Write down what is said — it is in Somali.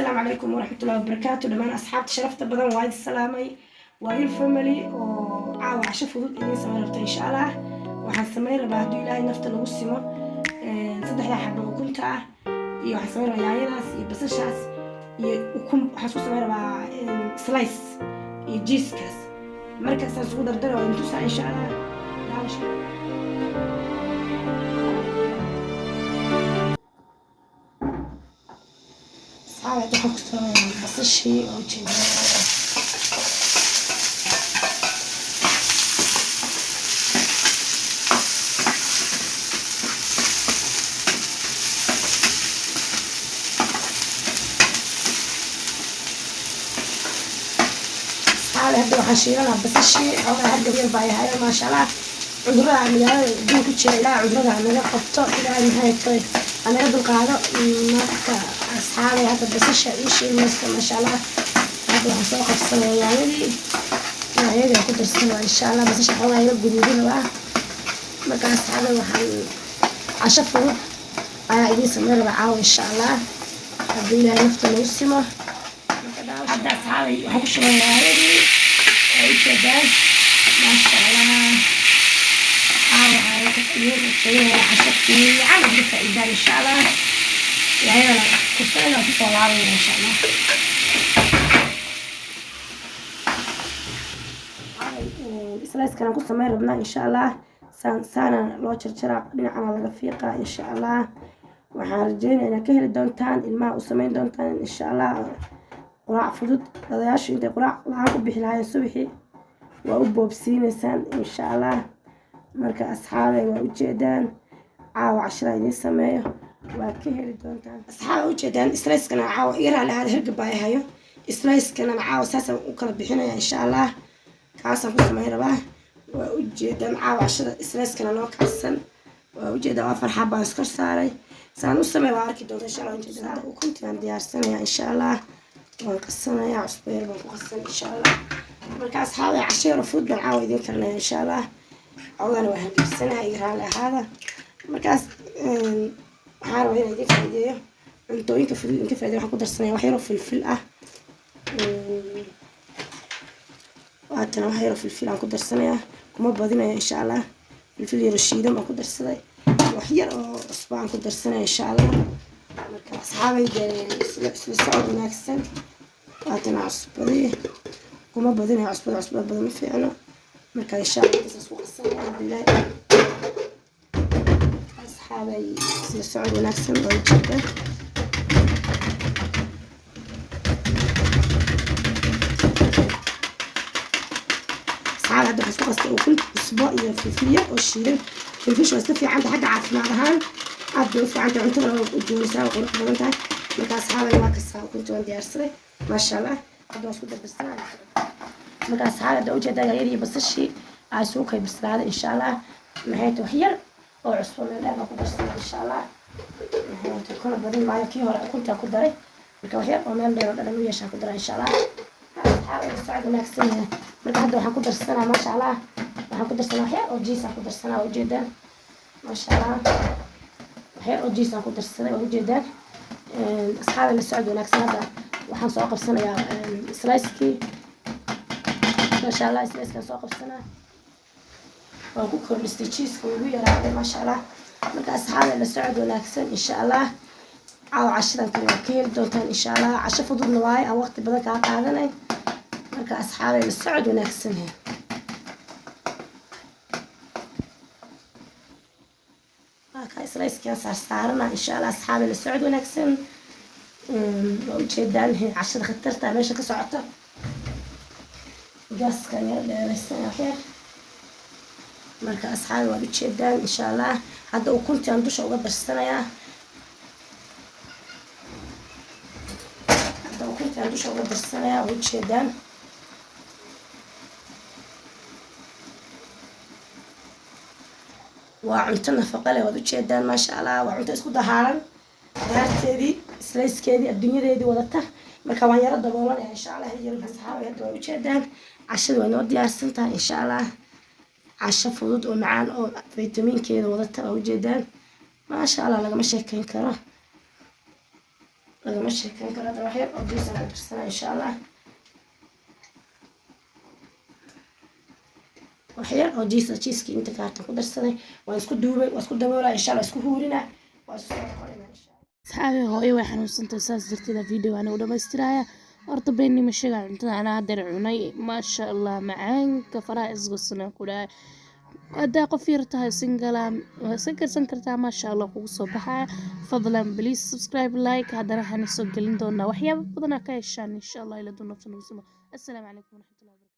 Asalaamu calaykum waraxmatullahi wabarakaatu. Dhammaan asxaabta sharafta badan waa idin salaamay. Waa Il Family oo caawa casho fudud idiin samayn rabta, insha Allah. Waxaan samayn rabaa, hadduu Ilaahay nafta lagu simo, saddexda xabo ukunta ah, iyo waxaan samayn rabaa yaanyadaas iyo basashaas iyo ukun. Waxaan isku samayn rabaa slice iyo cheesekaas. Markaasaan isugu dardara waa intusaa, insha Allah. Daawasha. Asxaabi, hadda waxaan ku samaynaa basashii oo jeedaa. Asxaabi, hadda waxaan shiilanaa basashii. Xoogaa hargab yar baa yahay, maasha Allah. Cudurada magaalada adduun ku jira, Ilaaha cudurada hanaga qabto, Ilaahay maxay tahay hanaga dulqaado. Marka asxaabay, hadda basasha ii shiilmayso, maasha Allah. Hadda waxaan soo qabsanaya yaanyadii, yaanyadii aan ku darsanaa, insha Allah. Basasha xoogaa ila guduudin rabaa. Marka asxaabay, waxaan casho fudud ayaa idiin sameyn rabaa caawa, insha Allah, haddii Ilaahay nafta nagu simo. Hadda asxaabay, waxaan ku shubay yaanyadii, waa ujeedaan, maasha Allah. Caawa waxaan idiin rajaynaya casho fiican aad ka faa'iidaan, insha Allah. Yaanyadana kursanayna kusoo laabanaya, insha Allah. Slice-kan aan ku sameyn rabnaa, insha Allah. Saan saana loo jarjaraa, dhinacana laga fiiqaa, insha Allah. Waxaan rajeynaya inaad ka heli doontaan, ilmaha u sameyn doontaan, insha Allah. Quraac fudud, odayaashu intay quraac la-aan ku bixi lahaayeen subaxii, waa u boobsiineysaan, insha Allah. Marka asxaabay, waa ujeedaan, caawa cashada idiin sameeyo, waa ka heli doontaan. Asxaaba, ujeedaan slicekana caawa. Iga raali ahaada, hergab baa hayo. Slicekana caawa saasaan u kala bixinaya, insha Allah. Kaasaan ku sameyn rabaa. Waa ujeedaan, caawa cashada slicekana noo kacsan. Waa ujeedaan, waa farxaa baan iskor saaray. Saan u sameey waa arki doonta, insha Allah. Ujeedaan, ukunti baan diyaarsanaya, insha Allah. Waan qasanayaa, cusbo yar baan ku qasan, insha Allah. Marka asxaabay, casho yar oo fudud baan caawa idiin karinaya, insha Allah. Cawdana waa hargebsanaha, iga raali ahaada. Markaas waxaan rabaa inaan idin faa'iideeyo, cuntooyinka fudud idinka faa'iideeyo. Waxaan ku darsanaya wax yaroo filfil ah. Waatana, wax yaroo filfil aan ku darsanayaa, kuma badinaya, insha Allah. Filfil yaro shiidan baan ku darsaday, wax yar oo cusbo aan ku darsanaya, insha Allah. Marka asxaabay, isla socod wanaagsan. Waatana cusbadii, kuma badinaya cusbada, cusbada badan ma fiicno. Marka insha Allah intaas isku qasanaya, alxamdulilah. Asxaabay, isla socod wanaagsan. Waa ujeeda. Asxaab, hadda waxaan isku qastay ukun, cusbo iyo filfil yar oo shiidan. Filfilsha waa iska fiicanta xagga caafimaad ahaan, aad bay u fiicantay, cuntadana waa u joonisaa, waa qurux badan tahay. Marka asxaabay, waa kasaa, ukunta waan diyaarsaday, maasha Allah. Hadda waan isku dardarsanaa. Marka asxaabay, hadda ujeedaa yaanyadii iyo basashii aa isugu kay bislaaday, insha Allah. Maxay tahay, wax yar oo cusbo meel dheer baan ku darsanay, insha Allah. Maxay tahay, kuna badin maayo, kii hore ukuntaa ku daray. Marka wax yar oo meel dheer oo dhadhan u yeeshaan ku daray, insha Allah. Asxaabay, socod wanaagsan yahay. Marka hadda waxaan ku darsanaa, maasha Allah, waxaan ku darsanaa wax yar oo cheese aan ku darsanaa. Waa ujeedaan, maasha Allah, wax yar oo cheese aan ku darsaday, waa ujeedaan. Asxaabay, la socod wanaagsan. Hadda waxaan soo qabsanayaa slicekii, maasha Allah. Slicekaan soo qabsanaa, waan ku kordhistay cheeseka, ugu yaraaday, maasha Allah. Marka asxaabay, la socod wanaagsan, insha Allah. Caawa cashadan kale waa ka heli doontaan, insha Allah. Casho fududna waaye, aan waqti badan kaa qaadanay. Marka asxaabay, la socod wanaagsan. Waa kaa, slicekaan saarsaarana, insha Allah. Asxaabay, la socod wanaagsan. Waa ujeedaan cashada khatarta meesha ka socota. Gaaska yar dheeraysan waxyar. Marka asxaabi, waad ujeedaan, insha Allah. Hadda ukuntii aan dusha uga darsanayaa. Hadda ukuntii aan dusha uga darsanayaa, waa ujeedaan. Waa cunto nafaqo leh, waad ujeedaan, maasha Allah. Waa cunto isku dahaaran, qudaarteedii, slicekeedii, adduunyadeedii wadata. Marka waan yaro daboolanaya, insha Allah. Yaro asxaabi, hadda waa ujeedaan, cashada waa inoo diyaarsan tahay, insha Allah. Casho fudud oo macaan oo faytamiinkeeda wadata, waa ujeedaan, maasha Allah, lagama sheekeyn karo. Lagama sheekeyn karo. Hadda wax yar oo cheese aan ku darsanaa, insha Allah. Wax yar oo cheese, cheesekii inta kaartan ku darsaday, waan isku duubay, waan isku daboolaa, insha Allah, isku huurinaa, waan isku soo noqonayna, insha Allah. Asxaabi, hooyo way xanuunsantahay, saas darteeda video ana u dhamaystiraya. Horta beenima sheega, cuntada anaa hadeer cunay, maasha Allah, macaanka faraha isgosana ku dhahay. Haddaa qof yar tahay, single ah, waa iska karsan kartaa, maasha Allah, kugu soo baxaya. Fadlan please subscribe, like. Haddana waxaan soo gelin doonaa waxyaabo badanaa ka heshaan, insha Allah, ila duu nafta nagu simo. Assalaamu calaykum waraxmatullahi.